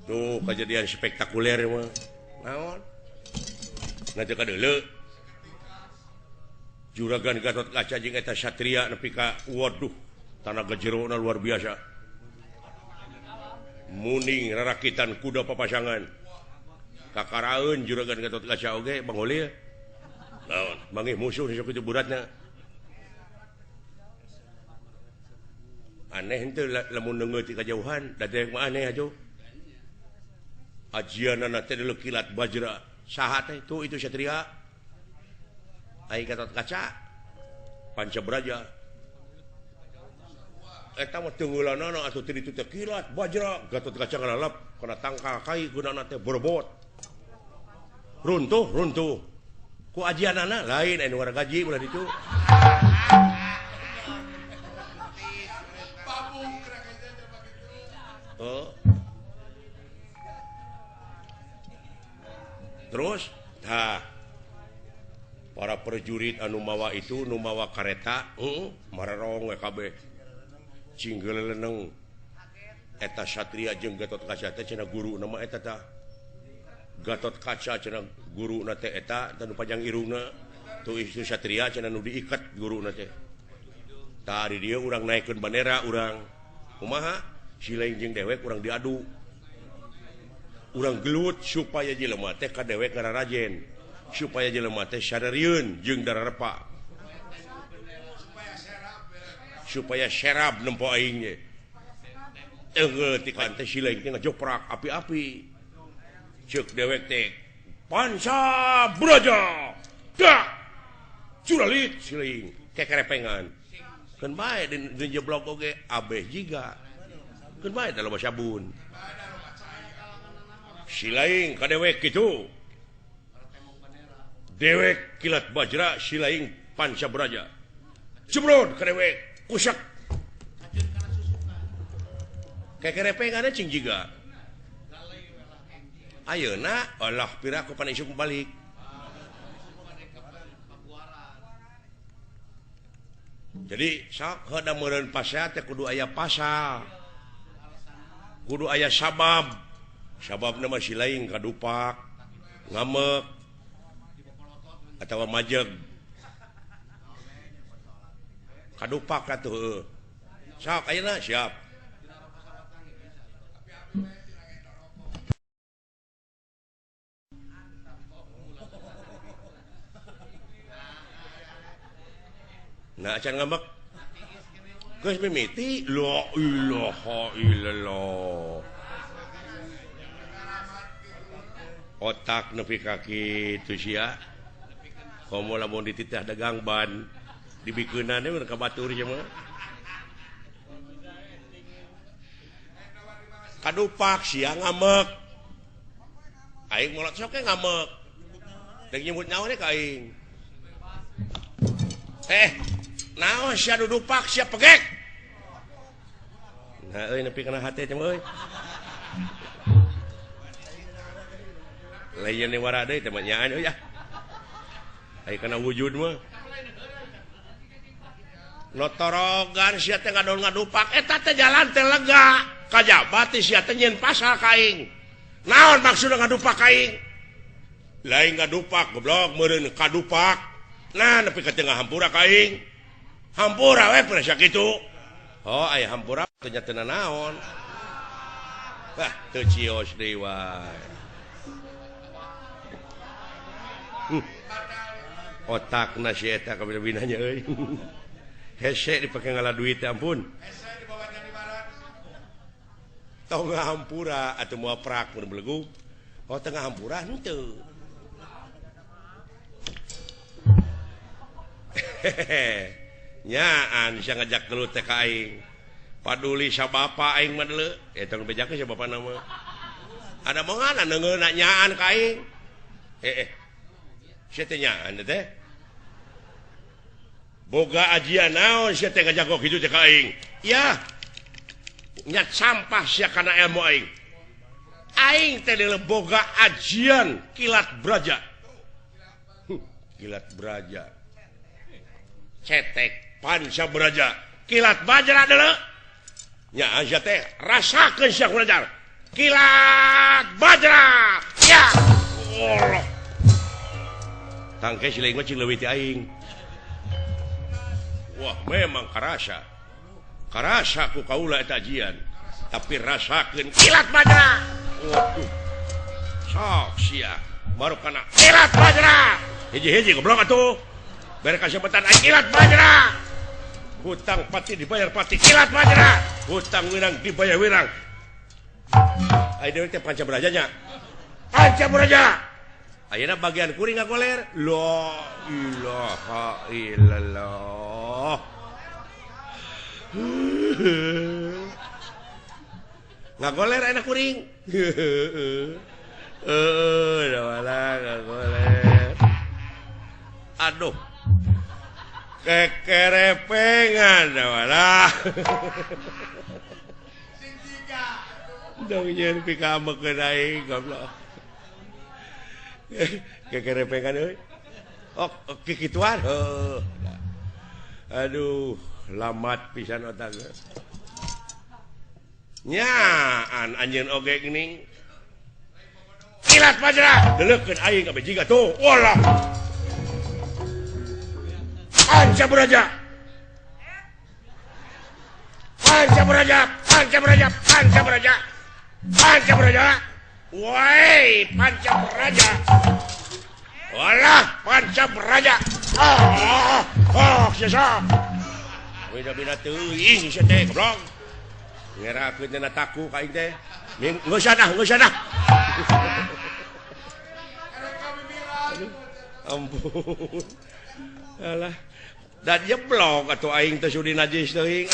Tuh kejadian spektakuler mah. Naon? Nah teu kadeuleu. Juragan Gatot Kaca jeung eta satria nepi ka waduh, tanaga jerona luar biasa. Muning rarakitan kuda papasangan. Kakaraeun Juragan Gatot Kaca oge Bang Holil. Naon? Manggih musuh sok kitu beratna. Aneh henteu lamun neungeut ti kajauhan, da teh mah aneh atuh. Ajianana teh deuleu kilat bajra. Saha teh tuh itu satria. Ai Gatot Kaca Panca Braja. Eta mah teungeulanana atuh teu ditu teh kilat bajra. Gatot Kaca ngalalap kana tangkal kai gunana teh borbot. Runtuh, runtuh. Ku ajianana lain anu wargaji ulah ditu. Oh. Terus tah para prajurit anu mawa itu nu mawa kareta marerong we kabeh cinggeleneng eta satria jeung Gatot Kaca teh cenah guru nama eta tah Gatot Kaca cenah guruna teh eta tah nu panjang irungna tuh itu satria cenah nu diikat guruna teh tah di dieu urang naikeun bandera urang kumaha silaing jeung dewek urang diadu urang gelut supaya jelema teh ka dewek ngararajen supaya jelema teh sadarieun jeung dararepa supaya serab nempo aing ge teunggeul ti kan teh silaing teh ngajoprak api-api ceuk dewek teh Panca Braja dak curalit silaing kekerepengan keun bae di jeblok oge abeh jiga keun bae da loba sabun silaing ka dewek kitu dewek kilat bajra silaing Panca Braja jeblon ka dewek kusak kekerepengan cing jiga ayeuna Allah piraku pan isuk balik jadi sok heuda meureun pasea teh kudu aya pasal kudu aya sabab sababna mah silaing kadupak ngamek atawa majeg kadupak atuh heueuh sok ayeuna siap nah acan ngambek geus mimiti la ilaha illallah otak nepi ka kitu sia komo lamun dititah dagang ban dibikeunana we ka batur sia mah kadupak sia ngambek aing molot sok ge ngambek deuk nyebut nyawa ka aing naon sia dudupak sia pegek nah euy nepi kana hate teh euy lain ni wara deui teh mah nyaan euy ah aya kana wujud mah notorogan sia teh ngadon ngadupak eta teh jalan teh lega kajaba teh sia teh nyieun pasal ka aing naon maksudna ngadupak ka aing lain ngadupak goblok meureun kadupak nah nepi ka tengah hampura ka aing hampura we pernah sakitu oh aya hampura teh nya teu naon bah teu cios deui wae otakna si eta kabina-binanya euy hese dipake ngala duit ampun hese dibawa jadi barat tong hampura atuh moal prak mun belegug oh tengah hampura henteu nyaan sia ngajak gelut teh ka aing paduli sa bapa aing mah deuleu eta nu bejakeun sa bapana mah ada mongan neungeuna nyaan ka aing sia teh nyaan teh boga ajian naon sia teh ngajago kitu teh ka aing yah nyat sampah sia kana ilmu aing aing teh deuleu boga ajian kilat braja kilat braja cetek Panca Braja kilat bajra deuleu nya sia teh rasakeun sia ku ajar Kilat Bajra. Ya. Allah. Tangke si lain mah cing leuwih ti aing. Wah, memang karasa. Karasa ku kaula eta ajian. Tapi rasakeun kilat Bajra. Waduh. Sok sia. Baru kana kilat Bajra. Hiji-hiji goblok atuh. Bere kasepetan aing kilat Bajra. Hutang pati dibayar pati kilat Bajra. Hutang wirang dibayar wirang. Ayo deui teh panca berajanya. Panca beraja. Ayeuna bagian kuring ngagoler. La ilaha illallah. Ngagoler ayeuna kuring. Heuh, da ngagoler. Aduh. Kekerepengan walah. Dong nyeun pikamekeun aing goblok. Kekerepengan euy. Oh, kikituan. Heuh. Aduh, lamat pisan otak. Nyaan anjeun oge geuning. Kilat Bajra, deuleukeun aing kabeh jiga tuh. Walah. Panca beraja. Panca beraja, panca beraja, panca beraja. Panca beraja. Woi, panca beraja. Walah, panca beraja. Ah, ah, sia. Beda-beda teuing sia teh goblok. Ngerakeun dina taku ka aing teh. Geus ah, geus ah. Ampun. Alah. Dan jeblok atuh aing teh sudi najis teuing.